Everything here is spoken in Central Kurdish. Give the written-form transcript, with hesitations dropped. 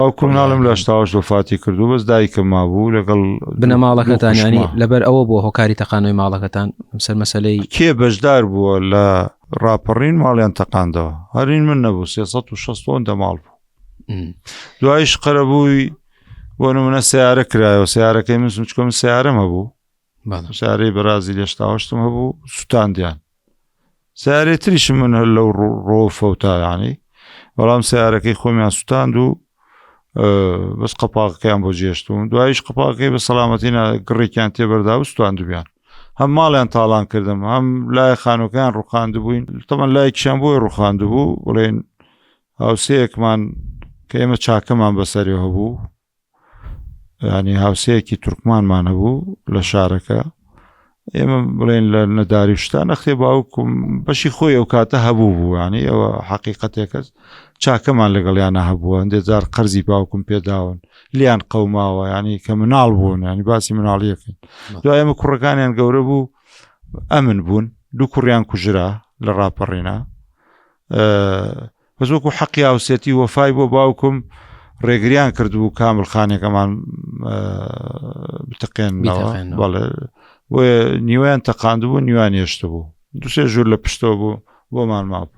باوکم مناڵم لە 88 وەفاتی کردو بەس دایکم مابوو لەگەڵ بنەماڵەکەتان ینی لەبەر ئەوە بۆ هۆکاری تەقانەوەی ماڵەکەتان سەر مەسلەی کێ بەشدار بووە لە ڕاپەڕین ماڵیان تەقاندەوە هەرین من نەبوو 360 ئەوەندە ماڵ بوو دوایش قەرەبووی بۆ نمونە سیارە کرایەوە سیارەکەی من سمچکە من سیارەم هەبوو سارەی بەرازی لێشتاوەشتم هەبوو سووتاندیان سارێ تریشم من هەر لەو ڕۆ فەوتایانی بەڵام سیارەکەی خۆمیان سووتاند و بەس قەپاقەکەیان بۆ جێشتون دوایش قەپاقەکەی بە سەلامەتی گڕێکیان تێبەردا و سوتاندبیان هەم ماڵیان تاڵان کردم هەم لای خانوەکان ڕوخاندبووین تەمان لایکیان بۆی ڕوخاندبوو بڵێن هاوسەیەکمان کە ئێمە چاکەمان بەسەری هەبوو ینی هاوسەیەکی تورکمانمان هەبوو لە شارەکە ئێمە بڵێن لە نەداری شتا نەخێ باوکم بەشی خۆی ئەو کاتە هەبوو بووانی ئەوە حەقیقەتێکە چاکەمان لەگەڵیانە هەبووە هەندێک جار قەرزی باوکم پێداون لیان قەوماوە ینی کە مناڵ بوون ینی باسی مناڵیەکەین دوای ئێمە کوڕەکانیان گەورە بوو ئەمن بوون دوو کوڕیان کوژرا لە ڕاپەڕینە بەس وەکو حەقی هاوسێتی وەفای بۆ باوکم ڕێگریان کردبوو کامل خانێکەمان بتەقێنەوە بەڵێ بۆیە نیوەیان تەقاندبوو نیوان هێشت بوو دوسێ ژوور لە پشتەوە بوو بۆمان مابوو.